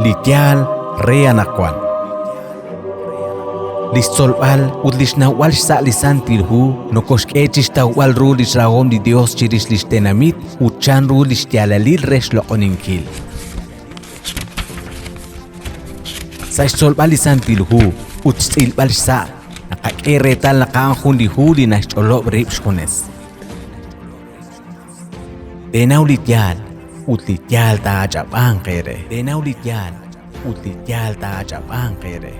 Li yaal re anaqwan. Li xtzolb'al ut li xnawb'al xsa' li Santil Hu nokoxk'e chi xtawb'al ru li xrahom li Yos chirix li xtenamit ut chanru li xyaalalil re xloq'oninkil. Sa' xtzolb'al li Santil Hu ut xtz'ilb'al xsa', naqak'e reetal naq a'an jun li hu li naxch'olob' rib' xjunes. Teenaw li yaal ut li yaal taa'ach'ab'anq eere. Teenaw li yaal ut li yaal taa'ach'ab'anq eere.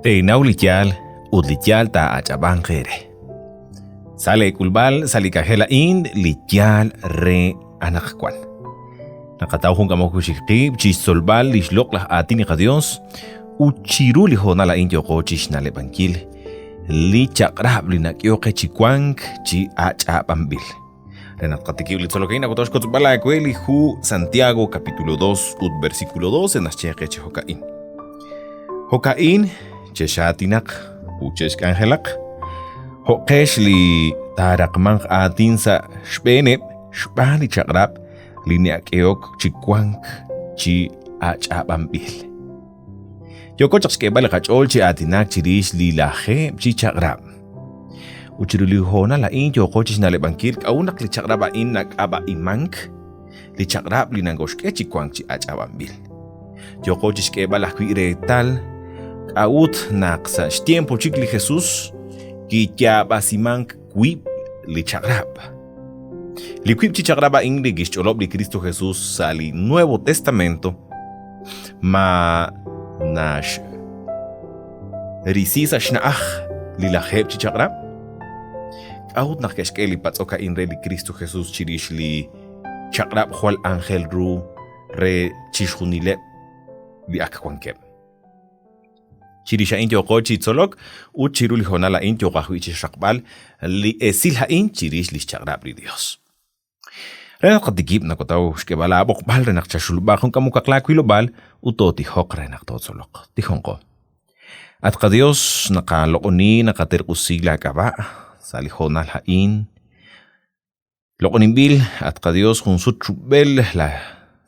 Teenaw li yaal ut li yaal taa'ach'ab'anq eere. Sa' leek'ulb'al sa' li k'anjel a'in li yaal re anaqwan. Naqataw jun k'amok wi' chik qib' chi xtzolb'al li xloq'laj aatin li qaYos ut chiru li hoonal a'in yooqo chi xna'leb'ankil li chaq'rab' li nak'ehok qe chi wank chi ach'ab'anb'il. Re naq tqatikib' li tzolok a'in nakuto xkotzb'al aawe li hu Santiago capítulo 2 ut versículo 12 naxye qe chi jo'ka'in. Jo'ka'in chexaatinaq ut chexk'anjelaq jo'qex li taaraqmanq aatin sa' xb'eeneb' xb'aan li chaq'rab' li nak'ehok chi wank chi ach'ab'anb'il. Yooko chaq xk'eeb'al li qach'ool chi aatinak chirix li lajeeb' chi chaq'rab'. Ut chiru li hoonal a'in yooqo chi xna'leb'ankil k'a'ut naq li chaq'rab' a'in nak'ab'a'imank li chaq'rab' li nakoxk'e chi wank chi ach'ab'anb'il. Yooqo chi xk'eeb'al ajwi' reetal k'a'ut naq sa' xtiempo chik li Jesus kiyaab'asimank wiib' li chaq'rab'. Li wiib' chi chaq'rab' a'in li kixch'olob' li Kristo Jesus sa' li Nuevo Testamento ma naxrisi sa' xna'aj li lajeeb' chi chaq'rab'? K'a'ut naq ke'xk'e li patz'ok a'in re li Kristo Jesus chirix li chaq'rab' jwal anjel ru re chixjunileb' li ak wankeb'? Chirix a'in yooqo chi tzolok ut chiru li hoonal a'in yooqo ajwi' chi xraqb'al li esil a'in chirix li xchaq'rab' li Yos. Re naq tqatikib' nakataw xk'eb'al aab'oqb'al re naq chaxulub'aq jun k'amokaq laawilob'aal ut tootijoq re naq tootzoloq. Tijonqo. At qaYos, naqaloq'oni, naqaterq'usi laak'ab'a' sa' li hoonal a'in. Loq'oninb'il, at qaYos, jun sut rub'el la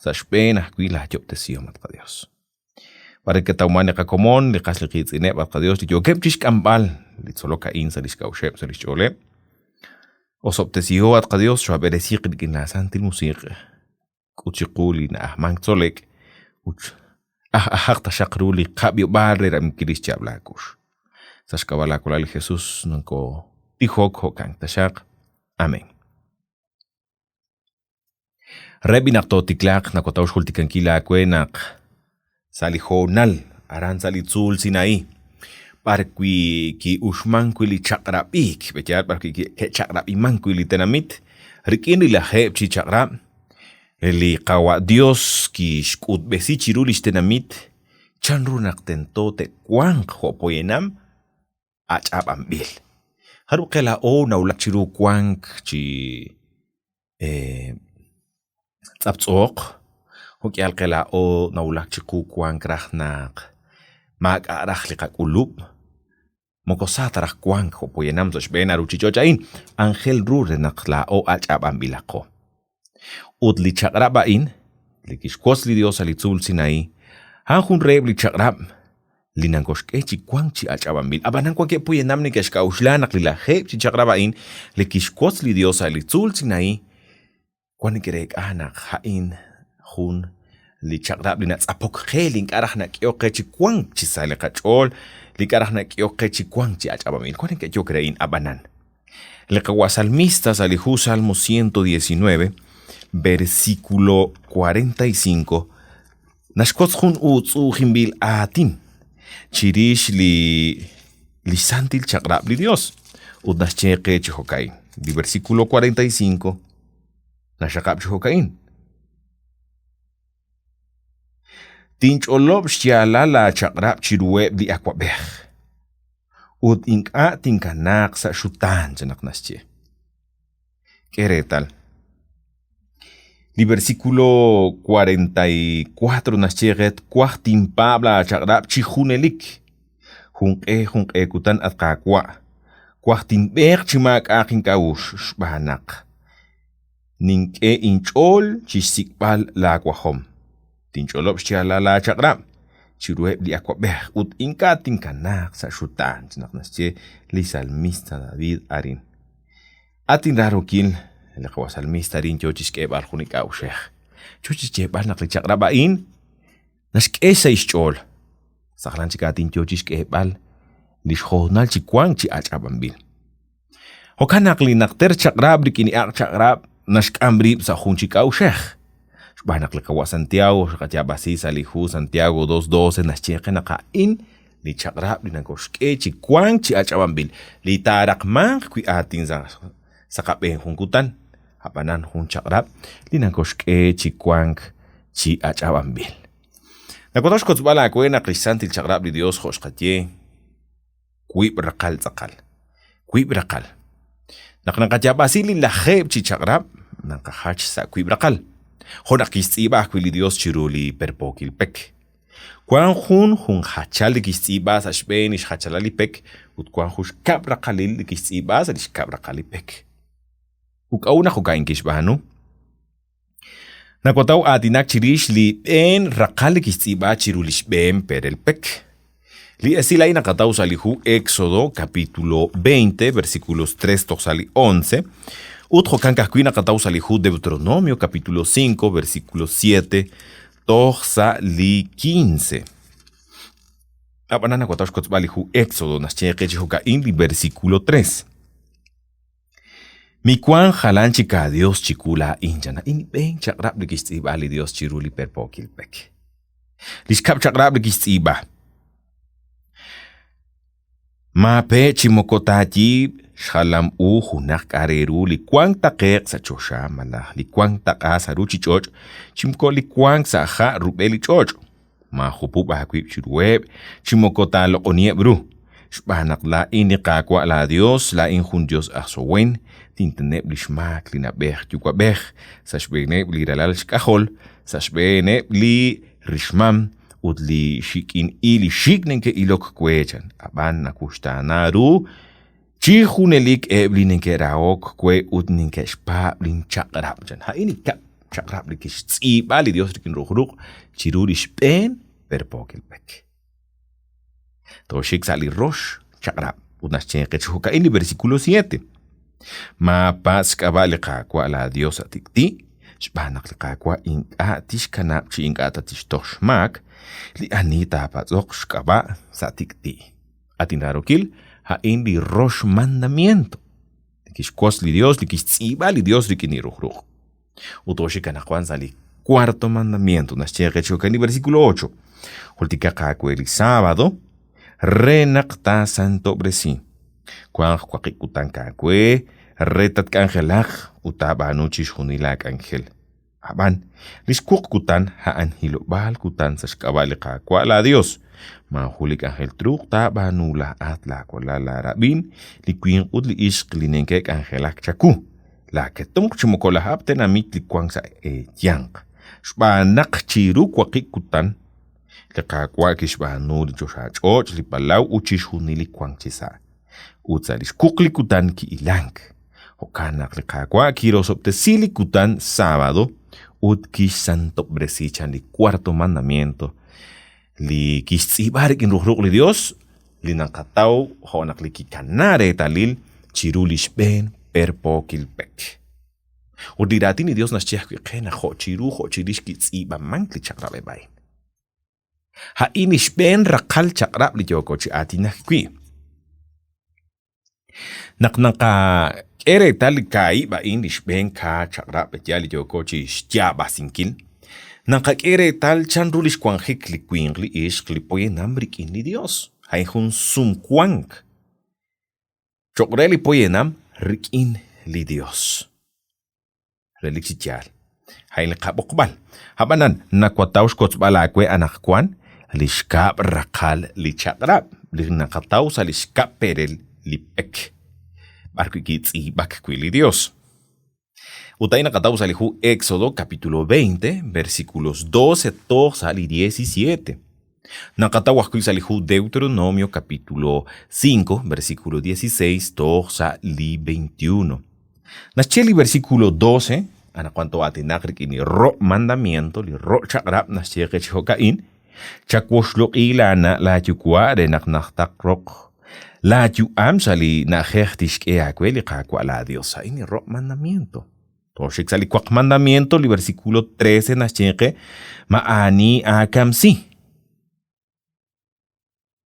sa' xb'een ajwi' laayob'tesihom, at qaYos. B'ar ketawman li qakomon, li qas li qiitz'ineb', at qaYos, li yookeb' chixk'amb'al li tzolok a'in sa' lix k'a'uxeb', sa' lix ch'ooleb'. Osob'tesiho, at qaYos, choob'eresiiq rik'in laa Santil Musiq', k'ut chiqu li na'ajmank tzole'k ut aj ajaq taxaq ru li qab'ihob'aal re rab'inkil lix yaab' laa kux. Sa' xk'ab'a' laa Walal li Jesus nokotijok jo'kan taxaq. Amén. Re b'i naq tootiklaaq nakotaw xjultikankil aawe naq sa' li hoonal aran sa' li tzuul Sinaí, b'ar wi' ki'uxmank wi' li chaq'rab'iik, b'eyaal b'ar wi' ke'chaq'rab'imank wi' li tenamit rik'in li lajeeb' chi chaq'rab', li Qawa' Dios kixk'utb'esi chiru li xtenamit chanru naq tento te'wanq jo' poyanam ach'ab'anb'il. Jarub' qe laa'o nawulak chiru wank chi tz'aptz'ooq? Jo'k'ihal qe laa'o nawulak chiqu wank raj naq maak'a' raj li qak'ulub'? Moko sa ta raj wank jo' poyanam sa' xb'een a ruuchich'och' a'in, anjel ru re naq laa'o ach'ab'anb'ilaqo. Ut li chaq'rab' a'in, li kixwotz li Dios sa' li tzuul Sinai, a'an jun reheb' li chaq'rab' li nakoxk'e chi wank chi ach'ab'anb'il. Ab'anan wankeb' poyanam neke'xk'a'uxla naq li lajeeb' chi chaq'rab' a'in li kixwotz li Dios sa' li tzuul Sinai, wan neke'reek'a naq a'in jun li chaq'rab' li natz'apok qe, li ink'a' raj nak'ehok qe chi wank chi sa li qach'ool, li ink'a' raj nak'ehok qe chi wank chi ach'ab'anb'il. Wan neke'yehok re a'in, ab'anan li qawa' salmista sa' li hu Salmo 119, versículo 45, naxwotz jun uutz'u'ujinb'il aatin chirix li li xsantil chaq'rab' li Dios ut naxye qe chi jo'ka'in. Li versículo 45 naxaqab' chi jo'ka'in. Tinch'olob' xyaalal laachaq'rab' chiruheb' li awab'ej, ut ink'a' tinkanaaq sa' xutaan, chan naq naxye. K'e reetal. Li versículo 44 naxye qe twaj tinpaab' laachaq'rab' chi junelik. Junq'e junq'e kutan, at Qaawa', twaj tinb'eeq chi maak'a'aq ink'a'uxl xb'aan naq nink'e inch'ool chi xsik'b'al laawajom. Tinch'olob' xyaalal laachaq'rab' chiruheb' li awab'ej ut ink'a' tinkanaaq sa' xutaan, naq naxye li salmista David arin. At inraarookil, li qawa' salmista arin yoo chixk'eeb'al jun li k'a'uxej. Yoo chixyeeb'al naq li chaq'rab' a'in naxk'e xsahil xch'ool. Sa' jalan chik aatin yoo chixk'eeb'al lix hoonal chi wank chi ach'ab'anb'il. Jo'kan naq li najter chaq'rab' rik'in li ak' chaq'rab' naxk'am rib' sa' jun chi k'a'uxej. Xb'aan naq li qawa' Santiago xqayaab'asi sa' li hu Santiago 2.12 naxye qe naq a'in li chaq'rab' li nakoxk'e chi wank chi ach'ab'anb'il, li taaraqmanq wi' aatin sa' qab'een jun kutan, a'b'anan jun chaq'rab' li nakoxk'e chi wank chi ach'ab'anb'il. Nawaj xkotzb'al aawe naq lix santil chaq'rab' li Dios jo' xqaye, wiib' raqal tz'aqal. Wiib' raqal. Naq naqayaab'asi li lajeeb' chi chaq'rab', naqajach sa' wiib' raqal, jo' naq kixtz'iib'a ajwi' li Dios chiru li perpookil pek. Wank jun jun jachal li kixtz'iib'a sa' xb'een li xjachalal li pek ut wank jun xkab' raqalil li kixtz'iib'a sa' li xkab' raqal li pek. Ut k'a'ut naq jo'ka'in kixb'aanu? Nawataw aatinak chirix li b'een raqal li kixtz'iib'a chiru li xb'een perel pek. Li esil a'in naqataw sa' li hu Éxodo capítulo 20 versículos 3 toj sa' li 11 ut jo'kan ka'ajwi' naqataw sa' li hu Deuteronomio capítulo 5 versículo 7 toj sa' li 15. Ab'anan nawataw xkotzb'al li hu Éxodo naxye qe chi jo'ka'in li versículo 3. Miwank jalan chik aadios chiwu laa'in, chan. A'in li b'een chaq'rab' li kixtz'iib'a li Yos chiru li perpookil pek. Li xkab' chaq'rab' li kixtz'iib'a. Maape' chi moko taayiib' xjalam u junaq k'a' re ru li wank taqe'q sa' choxa malaj li wank taq'a sa' ruuchich'och' chi moko li wank sa' ha' rub'el li ch'och'. Maajupub' aawib' chiruheb' chi moko taaloq'oniheb' ru, xb'aan naq laa'in li Qaawa' laaYos, laa'in jun Yos aj sowen, tinteneb' li xmaak li na'b'ej yuwa'b'ej sa' xb'eeneb' li ralal xk'ajol, sa' xb'eeneb' li rixmam ut li xik'in'i li xik' neke'ilok we, chan. Ab'an nawuxtaana ru chi junelik eb' li neke'rahok we ut neke'xpaab' linchaq'rab', chan. A'in li kab' chaq'rab' li kixtz'iib'a li Yos rik'in ru'uj ruq' chiru li xb'een perpookil pek. Tooxik sa' li rox chaq'rab' ut naxye qe chi jo'ka'in li versículo 7. Maapatz' xk'ab'a' li Qaawa' laaYos sa' tik'ti', xb'aan naq li Qaawa' ink'a' tixkanab' chi ink'a' ta tixtoj xmaak li ani taapatz'oq xk'ab'a' sa' tik'ti'. At inraarokil, a'in li rox mandamiento li kixwotz li Dios, li kixtz'iib'a li Dios rik'in li ruj ruq'. Ut tooxik anaqwan sa' li cuarto mandamiento, naxye qe chi jo'kan li versículo 8. Jultikaq aawe li sábado re naq taasantob'resi. Wanq waqib' kutan aawe re tatk'anjelaq ut taab'aanu chixjunil laak'anjel. Ab'an, li xwuq kutan a'an hilob'aal kutan sa' xk'ab'a' li Qaawa' laaYos. Maajun li k'anjel truuq taab'aanu laa'at, laawalal, laarab'in, li winq ut li ixq li neke'k'anjelak chawu, laaketomq chi moko laj ab'l tenamit li wank sa' eeyanq. Xb'aan naq chiru waqib' kutan li Qaawa' kixb'aanu li choxach'och', li palaw ut chixjunil li wank chisa'. Ut sa' li xwuq li kutan kihilank. Jo'kan naq li Qaawa' kirosob'tesi li kutan sábado ut kixsantob'resi chan li cuarto mandamiento li kixtz'iib'a rik'in ruj ruq' li Dios li naqataw jo' naq li kikana reetalil chiru li xb'een perpookil pek. Ut li raatin li Dios naxye ajwi' qe naq jo' chiru jo' chirix kitz'iib'amank li chaq'rab'eb' a'in. A'in li xb'een raqal chaq'rab' li yooko chi aatinak wi'. Naq naqak'e reetal li kaahib' a'in, li xb'een kaa chaq'rab' yaal li yooko chi xyaab'asinkil, naqak'e reetal chanru li xwanjik li winq, li ixq, li poyanam rik'in li Yos. A'in jun sumwank cho'q re li poyanam rik'in li Yos. Relik chi yaal, a'in li qab'oqb'al. Ab'anan, nawataw xkotzb'al aawe anaqwan li xkab' raqal li chaq'rab' li naqataw sa' li xkab' perel li pek, b'arwi' kitz'iib'ak wi' li Yos. Ut a'in naqataw sa' li hu Éxodo capítulo 20, versículos 12 toj sa' li 17. Naqataw ajwi' sa' li hu Deuteronomio capítulo 5, versículo 16 toj sa' li 21. Naxye li versículo 12, anaqwan too'aatinaq rik'in li ro' mandamiento, li ro' chaq'rab' naxye qe chi jo'ka'in, Chawoxloq'i laana' laayuwa' re naq najtaq roq laayu'am sa' li na'ajej tixk'e aawe li Qaawa' laaYos. A'in li ro' mandamiento. Tooxik sa' li waq mandamiento, li versículo 13 naxye qe, Ma'ani aakamsi.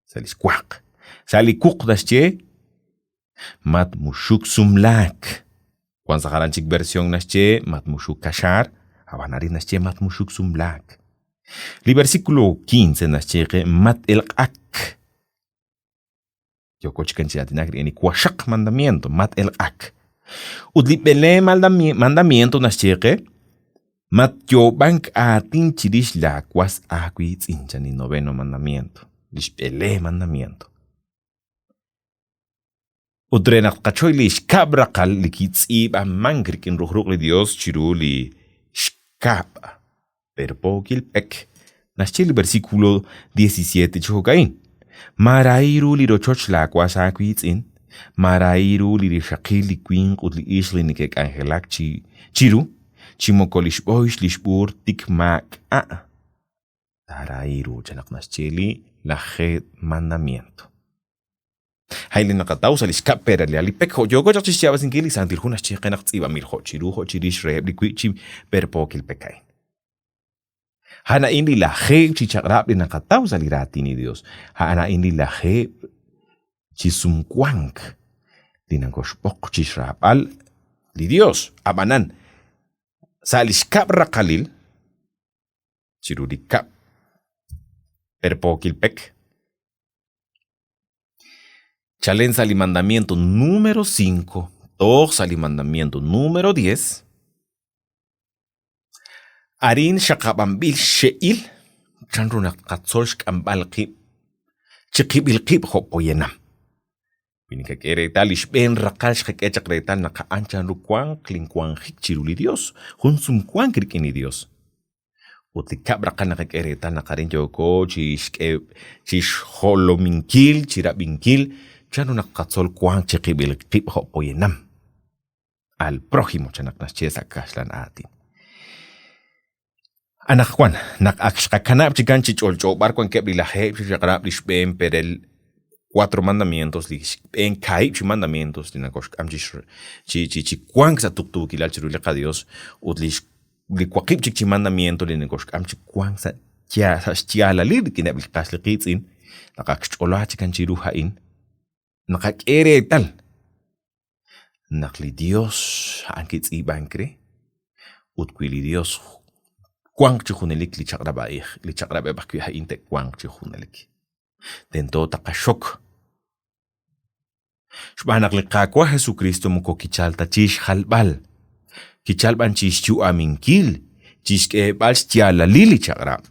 Sa' li xwaq. Sa' li wuq naxye, Matmuxuk sumlaak. Wank sa' jalan chik versión naxye, Matmuxuk kaxaar, ab'an arin naxye matmuxuk sumlaak. Li versículo 15 naxye qe, Mat-elq'ak. Yooko chi aatinak rik'in li waxaq mandamiento, mat-elq'ak. Ut li b'ele mandamiento naxye qe, matyoob'ank aatin chirix laawas aawiitz'in, chan li noveno mandamiento, li xb'ele mandamiento. Ut re naq tqachoy li xkab' raqal li kitz'iib'amank rik'in ruj ruq' li Dios chiru li xkab' perpookil pek, naxye li versículo 17 chi jo'ka'in, Maarahi ru li rochoch laawas aawiitz'in, maarahi ru li rixaqil li winq ut li ixq li neke'k'anjelak chi chiru, chi moko li xb'ooyx li xb'uur tik maak'a' taarahi ru, chan naq naxye li lajeeb' mandamiento. A'in li naqataw sa' li xkab' peralil li pek jo' yooko chaq chi xyaab'asinkil li Santil Hu naxye qe naq tz'iib'anb'il jo' chiru jo' chirix reheb' li wiib' chi perpookil pek a'in. A'an a'in li lajeeb' chi chaq'rab' li naqataw sa' li raatin li Dios. A'an a'in li lajeeb' chi sumwank li nokoxb'oq chixraab'al li Dios. A'b'anan, sa' li xkab' raqalil, chiru li kab' perpookil pek, Chalen sa' li mandamiento número 5 toj sa' li mandamiento número 10, arin xaqab'anb'il xxe'il chanru naq tqatzol xk'amb'al qib' chiqib'il qib' jo' poyanam. Wi nekak'e reetal li xb'een raqal xqak'e chaq reetal naq a'an chanru wanq linwanjik chiru li Dios, jun sumwank rik'in li Dios. Ut li kab' raqal naqak'e reetal naq arin yooko chi xk'e chi xjolominkil, chi rab'inkil chanru naq tqatzol wank chiqib'il qib' jo' poyanam. Al prójimo chan naq naxye sa' kaxlan aatin. Anaqwan, naq ak xqakanab' chikan chi ch'olch'o b'ar wankeb' li lajeeb' chi chaq'rab' li xb'een perel cuatro mandamientos, li xb'een kaahib' chi mandamientos li nakoxk'am chi chi chi chi wank sa' tuqtuukilal chiru li qaDios ut li li waqib' chik chi mandamiento li nekoxk'am chi wank sa' sa' xyaalalil rik'ineb' li qas li qiitz'in, naq ak xch'olaak chikan chiru a'in, naqak'e reetal naq li Dios a'an kitz'iib'ank re, ut wi li Dios wanq chi junelik li chaq'rab' a'in, li chaq'rab'eb' ajwi' a'in te'wanq chi junelik. Tento taqaxok Xb'aan naq li Qaawa' Jesukriist moko kichalk ta chi xjalb'al, kichalk b'an chi xyu'aminkil, chi xk'eeb'al xyaalalil li Chaq'rab'.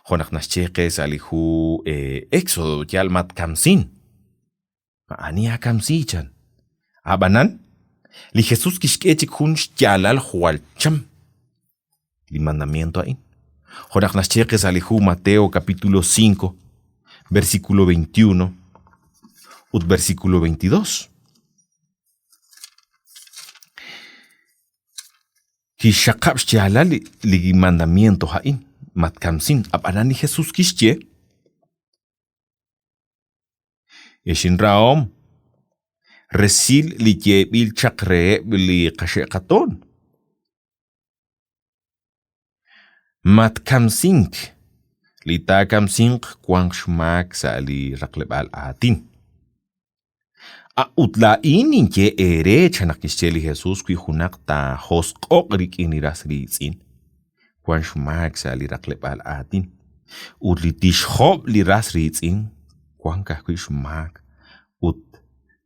Jo' naq naxye qe sa' li hu Éxodo, yal matkamsin. Maa'ani aakamsi, chan. Ab'anan, li Jesús kixk'e chik jun xyaalal jwal cham li mandamiento a'in. Jo' naq naxye qe sa' li hu Mateo capítulo 5, versículo 21 ut versículo 22. Kixxaqab' xyaalal li mandamiento a'in, matkamsin, ab'anan li Jesús kixye, Ex inrahom, resil li yeeb'il chaq reheb' li qaxe'qatoon. Matkamsink, li taakamsinq wanq xmaak sa' li raqleb'aal aatin. A'ut laa'in ninye eere, chan naq kixye li Jesus, wi junaq taajosq'o'q rik'in li ras riitz'in, wank xmaak sa' li raqleb'aal aatin, ut li tixjob' li ras riitz'in wank ajwi' xmaak ut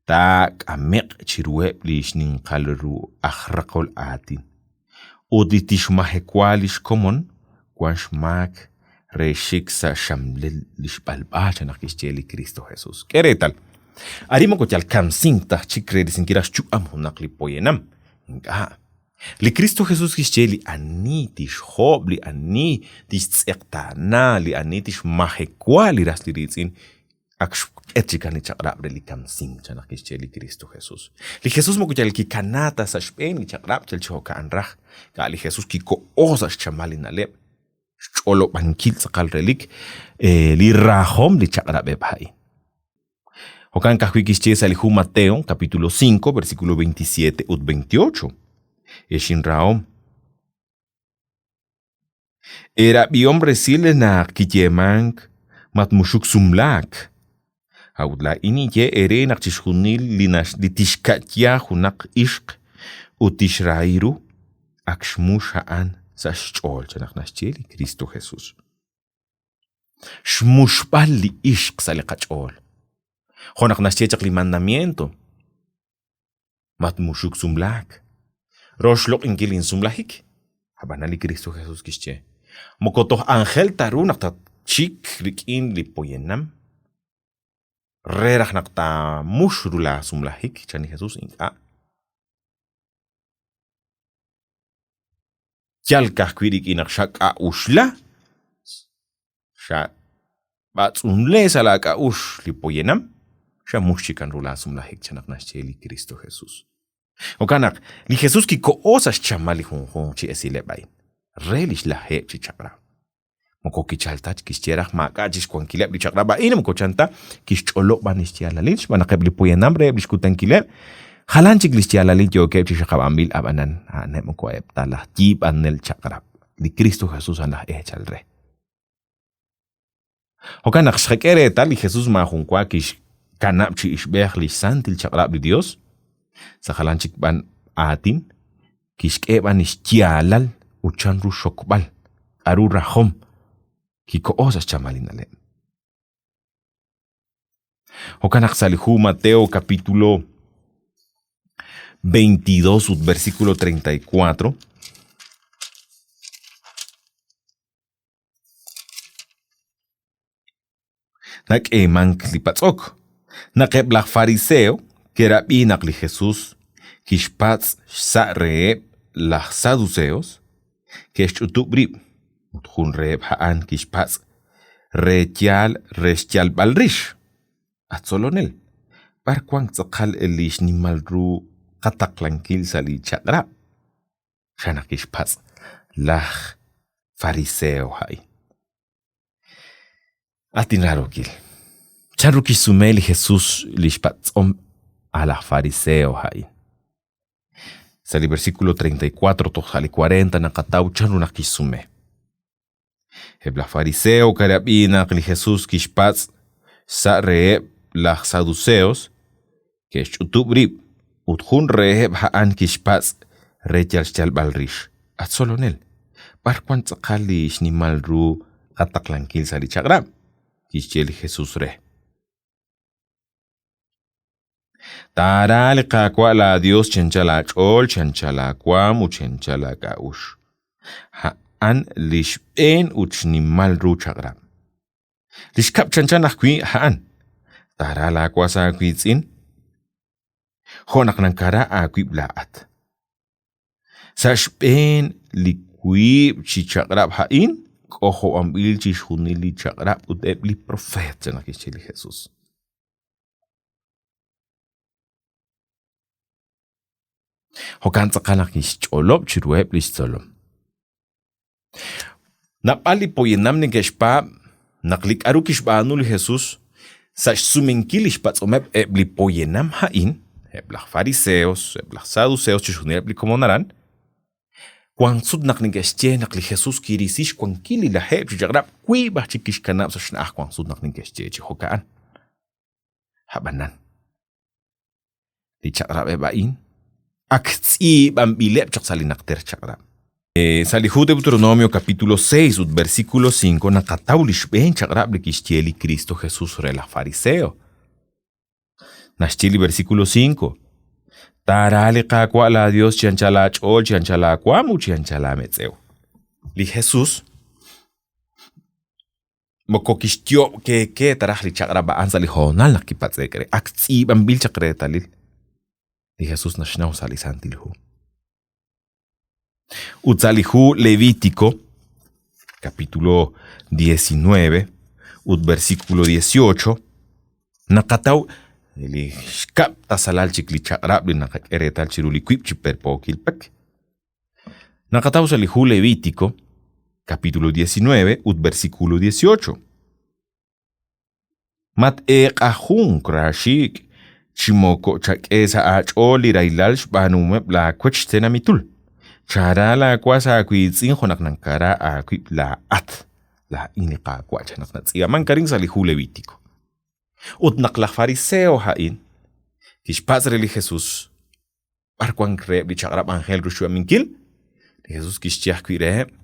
taak'ame'q chiruheb' li xninqal ru aj raqol aatin. Ut li tixmajewa li xkomon wank xmaak re xik sa' xxamlel li xb'alb'a, chan naq kixye li Kristo Jesus. K'e reetal, arin moko yal kamsink ta chik re risinkil raj xyu'am junaq li poyanam, ink'a'. Li Kristo Jesus kixye li ani tixjob', li ani tixtz'eqtaana, li ani tixmajewa li ras li riitz'in, ak xq'et chikan li chaq'rab' re li kamsink, chan naq kixye li Kristo Jesus. Li Jesus moko yal kikana ta sa' xb'een li chaq'rab' yal chi jo'ka'an raj, ka' li Jesus kiko'o sa' xchamal li na'leb', xch'olob'ankil tz'aqal relik li rajom li chaq'rab'eb' a'in. Jo'kan ka'ajwi' kixye sa' li hu Mateo, capítulo 5, versículo 27 ut 28. Ex inrahom, eerab'ihom resil naq kiyeemank matmuxuk sumlaak. A'ut laa'in ninye eere naq chixjunil li nax li tixka'ya junaq ixq ut tixrahi ru, ak xmux a'an sa' xch'ool, chan naq naxye li Kristo Jesus. Xmuxb'al li ixq sa' li qach'ool. Jo' naq naxye chaq li mandamiento, matmuxuk sumlaak, roxloq'inkil linsumlajik. Ab'anan li Kristo Jesus kixye, moko toj anjel ta ru naq tatxik rik'in li poyanam re raj naq taamux ru laasumlajik, chan li Jesus, ink'a'. Yal ka'ajwi' rik'in naq xak'a'uxla, xab'atz'unle sa' laak'a'uxl li poyanam, xamux chikan ru laasumlajik, chan naq naxye li Kristo Jesus. Jo'kan naq li Jesus kikoho sa' xchamal li junjunq chi esileb' a'in, re li xlajeeb' chi chaq'rab'. Moko kichal ta kixye raj maak'a' chi xwankileb' li chaq'rab' a'in, moko chan ta kixch'olob' b'an li xyaalalil, xb'aan naq eb' li poyanam reheb' li xkutankileb' jalan chik li xyaalalil yookeb' chi xaqab'anb'il, ab'anan a'aneb' moko eb' ta laj yiib'anel chaq'rab', li Kristo Jesus a'an laj eechal re. Jo'kan naq xqak'e reetal li Jesus maajun wa kixkanab' chi ixb'ej li xsantil chaq'rab' li Yos, sa' jalan chik b'an aatin, kixk'e b'an li xyaalal ut chanru xxokb'al k'aru rajom kikoho sa' xchamal li na'leb'. Jo'kan naq sa' li hu Mateo capítulo 22 ut versículo 34 Nak'eemank li patz'ok. Naq eb' laj fariseo ke'rab'i naq li Jesus kixpatz' xsa' reheb' laj saduceos, ke'xch'utub' rib' ut jun reheb' a'an kixpatz' re yaal re xyalb'al rix: At Tzolonel, b'ar wank tz'aqal li xnimal ru qataqlankil sa' li Chaq'rab'? Chan naq kixpatz' laj fariseo a'in. At inraarookil, chanru kixsume li Jesus li xpatz'om a laj fariseo a'in? Sa' li versículo 34 toj sa' li 40 naqataw chanru naq kixsume. Eb' laj fariseo ke'rab'i naq li Jesus kixpatz' xsa' reheb' laj saduceos, ke'xch'utub' rib' ut jun reheb' a'an kixpatz' re yal xyalb'al rix, At Tzolonel, b'ar wank tz'aqal li xnimal ru qataqlankil sa' li Chaq'rab'? Kixye li Jesus re. Taara li Qaawa' laaYos chi anchal aach'ool, chi anchal aawaanm ut chi anchal aak'a'uxl. A'an li xb'een ut xnimal ru chaq'rab'. Li xkab' chanchan ajwi' a'an, taara laawas aawiitz'in jo' naq nakara aawib' laa'at. Sa' xb'een li wiib' chi chaq'rab' a'in k'ojob'anb'il chixjunil li chaq'rab' ut eb' li propeet, chan naq kixye li Jesus. Jo'kan tz'aqal naq kixch'olob' chiruheb' li xtzolom. Naab'al li poyanam neke'xpaab' naq li k'aru kixb'aanu li Jesus sa' xsumenkil li xpatz'omeb' eb' li poyanam a'in, eb' laj fariseos, eb' laj saduceos, chixjunileb' li komon aran, wank sut naq neke'xye naq li Jesus kirisi xwankil li lajeeb' chi chaq'rab' wiib' aj chik kixkanab' sa' xna'aj wank sut naq neke'xye chi jo'ka'an. Ab'anan, Li chaq'rab'eb' a'in ak tz'iib'anb'ileb' chaq sa' li Najter Chaq'rab'. Sa' li hu Deuteronomio capítulo 6 ut versículo 5 naqataw li xb'een chaq'rab' li kixye li Kristo Jesus re laj fariseo. Naxye li versículo 5, Taara li Qaawa' laaYos chi anchal aach'ool, chi anchal aawaanm ut chi anchal aametz'ew. Li Jesus Moko kixyoob' keeke ta raj li chaq'rab' a'an sa' li hoonal naq kipatz'e'k re. Ak tz'iib'anb'il chaq reetalil. Li Jesus naxnaw sa' li Santil Hu. Ut sa' li hu Levítico, capítulo 19 ut versículo 18, naqataw li xkab' tasalal chik li chaq'rab' li naqak'e reetal chiru li wiib' chi perpookil pek. Naqataw sa' li hu Levítico, capítulo 19 ut versículo 18. Mat-eeqajunk raaxiik' chi moko chak'e sa' aach'ool li rahilal xb'aanuhomeb' laawech tenamitul. Chara laawas aawiitz'in jo' naq nakara aawib' laa'at. Laa'in li Qaawa' chan naq natz'iib'amank arin sa' li hu Levítico. Ut naq laj fariseo a'in kixpatz' re li Jesus b'ar wank reheb' li chaq'rab' anjel ru xyu'aminkil, li Jesus kixye ajwi' reheb',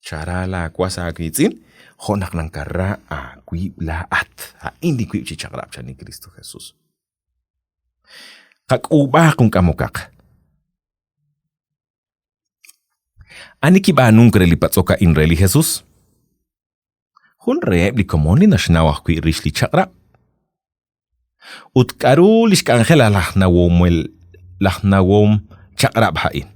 Chara laawas aawiitz'in jo' naq nakara aawib' laa'at. A'in li wiib' chi chaq'rab' chan li Kristo Jesus. Qak'uub'aaq jun k'amokaq. Ani kib'aanunk re li patz'ok a'in re li Jesus? Jun reheb' li komon li naxnaw ajwi' rix li chaq'rab'. Ut k'aru li xk'anjel laj nawomel laj nawom chaq'rab' a'in?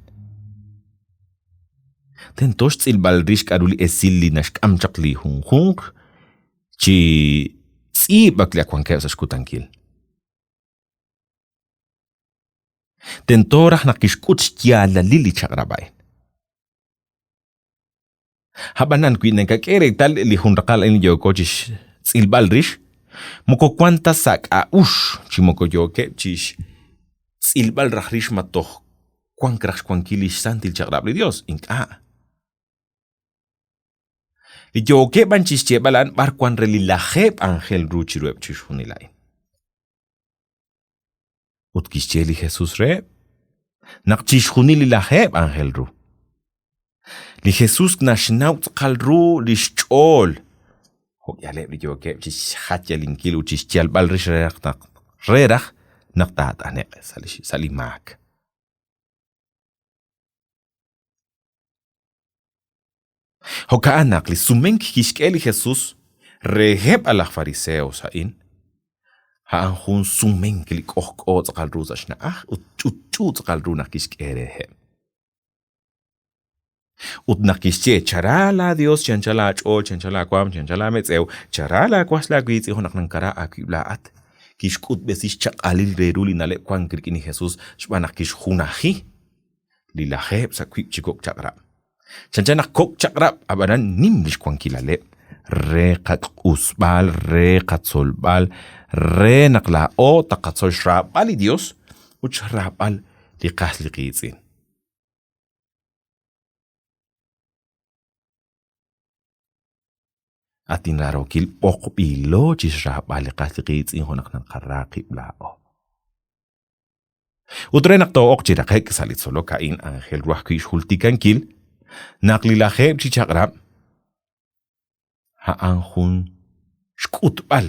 Tento xtz'ilb'al rix k'aru li esil li naxk'am chaq li junjunq chi tz'iib'ak li ak wankeb' sa' xkutankil. Tento raj naq kixk'ut xyaalalil li chaq'rab' a'in. Ab'anan wi nakak'e reetal li jun raqal a'in li yooko chi xtz'ilb'al rix, moko wank ta sa' k'a'uxl chi moko yookeb' chi xtz'ilb'al raj rix ma toj wank raj xwankil li xsantil chaq'rab' li Yos, ink'a'. Li yookeb' b'an chi xyeeb'al a'an b'ar wank re li lajeeb' anjel ru chiruheb' chixjunil a'in. Ut kixye li Jesus reheb' naq chixjunil li lajeeb' anjel ru. Li Jesus naxnaw tz'aqal ru li xch'ool jo'k'ihaleb' li yookeb' chi xjayalinkil ut chi xyalb'al rix re naq re raj naq taat'ane'q sa' li sa' li maak. Jo'ka'an naq li sumenk kixk'e li Jesus reheb' a laj fariseos a'in, a'an jun sumenk li k'ojk'o tz'aqal ru sa' xna'aj ut ch'utch'u tz'aqal ru naq kixk'e reheb'. Ut naq kixye, Chara laaYos chi anchal aach'ool, chi anchal aawaanm, chi anchal aametz'ew, chara laawas laawiitz'in jo' naq nakara aawib' laa'at, kixk'utb'esi xchaq'alil re ru li na'leb' wank rik'in li Jesus xb'aan naq kixjunaji li lajeeb' sa' wiib' chi kok' chaq'rab'. Chanchan naq kok' chaq'rab', ab'anan nim li xwankilaleb' re qaq'usb'al, re qatzolb'al, re naq laa'o taqatzol xraab'al li Dios ut xraab'al li qas li qiitz'in. At inraarookil b'oqb'ilo chixraab'al li qas li qiitz'in jo' naq naqara qib' laa'o. Ut re naq too'ok chi raqe'k sa' li tzolok a'in aajel ru ajwi' xjultikankil naq li lajeeb' chi chaq'rab' a'an jun xk'utb'al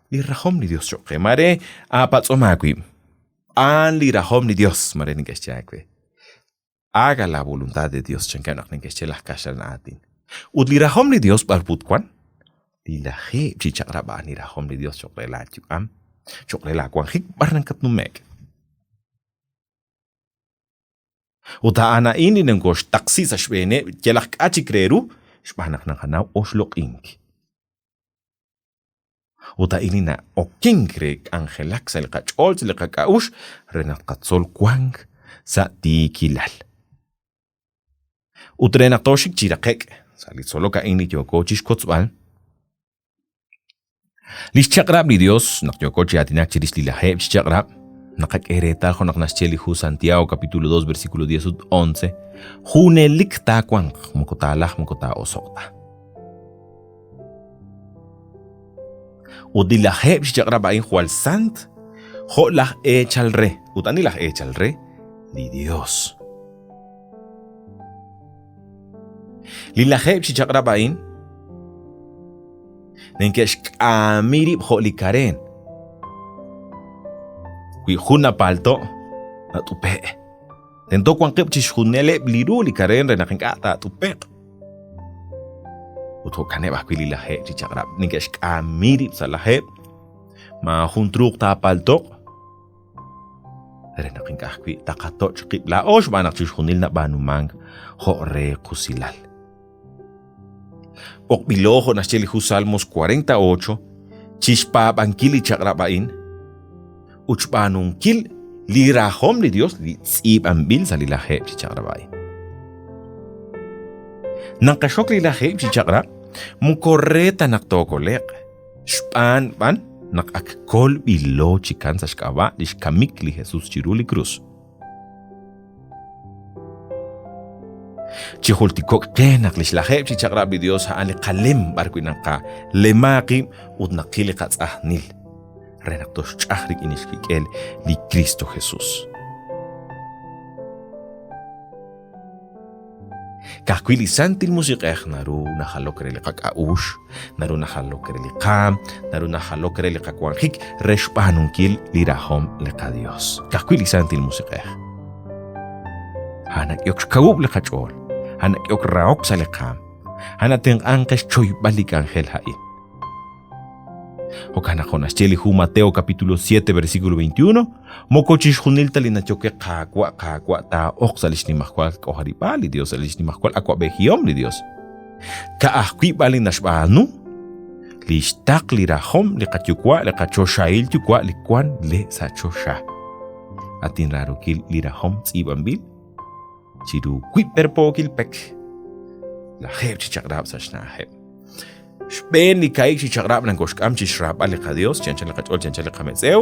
li rajom li Dios cho'q qe. Maare aapatz'om aawib', a'an li rajom li Dios, maare neke'xye aawe. Haga la voluntad de Dios, chankeb' naq neke'xye laj kaxlan aatin. Ut li rajom li Dios b'ar put wan? Li lajeeb' chi chaq'rab' a'an li rajom li Dios cho'q re laa yu'am, cho'q re laa wanjik b'ar nakatnume'k. Ut a'an a'in li nokoxtaqsi sa' xb'eeneb' yalaq k'a' chik re ru xb'aan naq naqanaw oxloq'ink. Ut a'in li na'okenk re k'anjelak sa' li qach'ool, sa' li qak'a'uxl, re naq tqatzol wank sa' tiikilal. Ut re naq tooxik chi raqe'k sa' li tzolok a'in li yooko chixkotzb'al, li xchaq'rab' li Dios, naq yooko chi aatinak chirix li lajeeb' chi chaq'rab', naqak'e reetal jo' naq naxye li hu Santiago capítulo 2 versículo 10 ut 11, junelik taawanq, moko taalaj moko taa'oso'q ta. Ut li lajeeb' chi chaq'rab' a'in jwal sant jo' laj eechal re. Ut ani laj eechal re? Li Dios. Li lajeeb' chi chaq'rab' a'in neke'xk'aami rib' jo' li kareen. Wi jun napalto', nat'upe'. Tento wanqeb' chixjunileb' li ru li kareen re naq ink'a' taat'upe'q. Ut jo'kaneb' ajwi' li lajeeb' chi chaq'rab' neke'xk'aami rib' sa' lajeeb', maajun truuq taapalto'q Re naq ink'a' ajwi' taqatoch' qib' laa'o xb'aan naq chixjunil nab'aanumank jo' re qusilal. B'oqb'ilo jo' naxye li hu Salmos 48 chixpaab'ankil li chaq'rab' a'in ut xb'aanunkil li rajom li Dios li tz'iib'anb'il sa' li lajeeb' chi chaq'rab' a'in. Naqaxok li lajeeb' chi chaq'rab' moko re ta naq tookole'q, xb'aan b'an naq ak kolb'ilo chikan sa' xk'ab'a' lix kamik li Jesus chiru li krus. Chijultiko'q qe naq lix lajeeb' chi chaq'rab' li Dios a'an li qalem b'ar wi' naqalema qib' ut naqil li qatz'ajnil re naq toxch'aj rik'in lix kik'el li Kristo Jesus. Ka'ajwi' li Santil Musiq'ej naru najalok re li qak'a'uxl, naru najalok re li qaam, naru najalok re li qawanjik re xb'aanunkil li rajom li qaDios. Ka'ajwi' li Santil Musiq'ej. A'an nak'ehok xkawub' li qach'ool, a'an nak'ehok rahok sa' li qaam, a'an natenq'ank qe xchoyb'al li k'anjel a'in. Jo'kan naq jo' naxye li hu Mateo capítulo 7 versículo 21, moko chixjunil ta li nayoke Qaawa' Qaawa' taa'oq sa' li xnimajwal k'ojarib'aal li Dios, sa' li xnimajwal awa'b'ejihom li Dios. Ka'ajwi' b'an li naxb'aanu li xtaql li rajom li qaYuwa' li qaChoxahil Yuwa' li wan le sa' choxa. At inraarokil li rajom tz'iib'anb'il chiru wiib' perpookil pek, lajeeb' chi chaq'rab' sa' xna'ajeb'. Xb'een li kaahib' chi chaq'rab' nakoxk'am chi xraab'al li qaDios chi anchal li qach'ool, chi anchal li qametz'ew,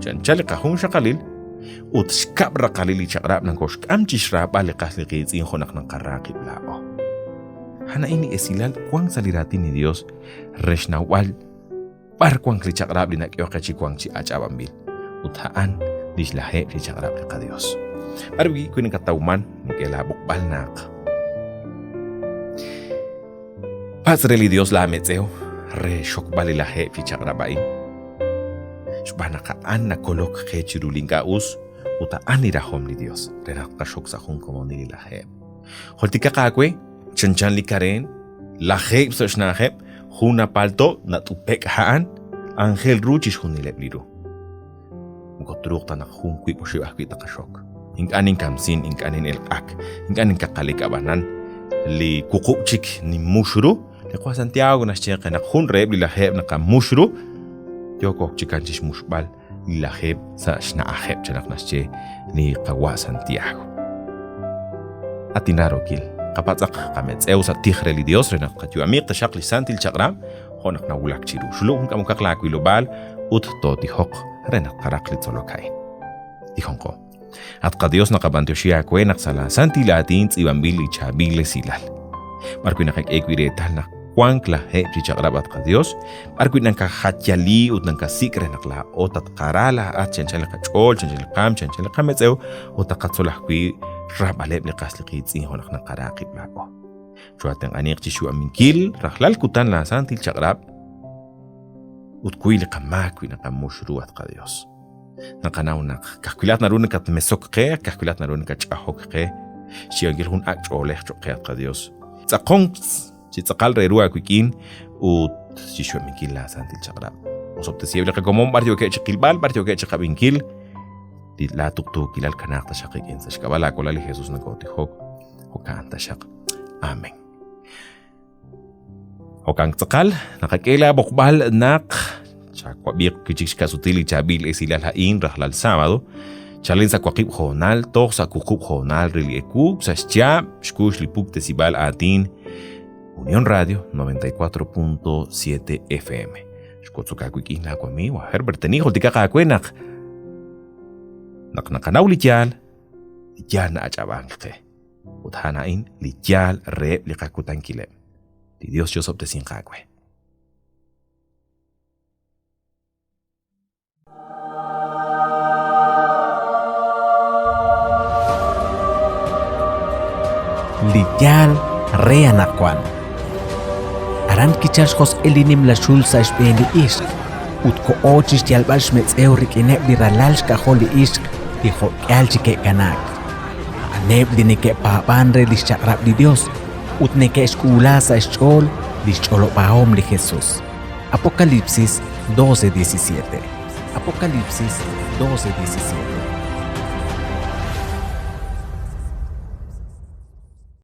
chi anchal li qajunxaqalil, ut xkab' raqalil li chaq'rab' nakoxk'am chi xraab'al li qas li qiitz'in jo' naq naqara qib' laa'o. A'an a'in li esilal wank sa' li raatin li Dios re xnawb'al B'ar wank li chaq'rab' li nak'ehok qe chi wank chi ach'ab'anb'il? Ut a'an lix lajeeb' li chaq'rab' li qaDios. B'ar wi nakatawman, nink'e laa b'oqb'al naq patz' re li Dios laa metz'ew re xokb'al li lajeeb' chi chaq'rab' a'in. Xb'aan naq a'an nakolok qe chiru li ink'a' us ut a'an li rajom li Dios re naq tqaxok sa' jun komonil li lajeeb'. Jultikaq aawe chanchan li kareen, lajeeb' sa' xna'ajeb', jun napalto' nat'upe'k a'an, anjel ru chixjunileb' li ru. Moko truuq ta naq jun wiib' oxib' ajwi' taqaxok. Ink'a' ninkamsin, ink'a' nin'elq'ak, ink'a' ninkaqalik ab'anan li wuqub' chik ninmux ru. Li Qawa' Santiago naxye qe naq jun reheb' li lajeeb' naqamux ru, yooko chikan chixmuxb'al li lajeeb' sa' xna'ajeb' chan naq naxye li qawa' Santiago. At inraarokil, qapatz'aq qametz'ew sa' tij re li Dios re naq qayu'amiq taxaq li santil chaq'rab' jo' naq nawulak chiru. Xulub' jun k'amokaq laawilob'aal ut tootijoq re naq tqaraq li tzolok a'in. Tijonqo. At qaDios naqab'anyoxi aawe naq sa' laasantil aatin tz'iib'anb'il li chaab'il esilal. B'arwi' naqak'e wi' reetal naq wank lajeeb' chi chaq'rab' at qaDios, b'arwi' nakajayali ut nakasik' re naq laa'o tatqara laa'at chi anchal li qach'ool, chi anchal li qaanm, chi anchal li qametz'ew ut taqatzol ajwi' xraab'aleb' li qas li qiitz'in jo' naq naqara qib' laa'o. Choo'atenq'aniq chi xyu'aminkil rajlal kutan laasantil chaq'rab' ut kuy li qamaak wi naqamux ru at qaDios. Naqanaw naq ka'ajwi' laa'at naru nakatmesok qe, ka'ajwi' laa'at naru nakatch'ajok qe, xyiib'ankil jun ak' ch'oolej cho'q qe, at qaDios. Tz'aqonk chi tz'aqal re ru aawik'in ut chi xyu'aminkil laasantil chaq'rab'. Osob'tesiheb' li qakomon b'ar yookeb' chi qilb'al, b'ar yookeb' chi qab'inkil, li laatuqtuukilal kanaaq taxaq qik'in. Sa' xk'ab'a' laawalal li Jesus nokootijok, jo'kan taxaq. Amén. Jo'kan tz'aqal, naqak'e laab'oqb'al naq chawab'iiq wi' chik xka'sutil li chaab'il esilal a'in rajlal sábado, chalen sa' waqib' hoonal toj sa' wuqub' hoonal re li ewu sa' xyaab' xkux li puktesib'aal aatin Unión Radio 94.7 FM. Xwotzok aawik'in laawamiiw Herbert Teni, jultikaq aawe naq naq naqanaw li yaal, li yaal na'ach'ab'ank qe. Ut a'an a'in li yaal reheb' li qakutankileb'. Li Dios chi'osob'tesinq aawe. Li yaal re anaqwan. Aran kichalk xjosq'il li nimla xul sa' xb'een li ixq ut koho chi xyalb'al xmetz'ew rik'ineb' li ralal xk'ajol li ixq li jo'k'ihal chi ke'kanaak. A'aneb' li neke'paab'ank re li xchaq'rab' li Yos ut neke'xk'uula sa' xch'ool li xch'olob'ahom li Jesus. Apocalipsis 12:17. Apocalipsis 12:17.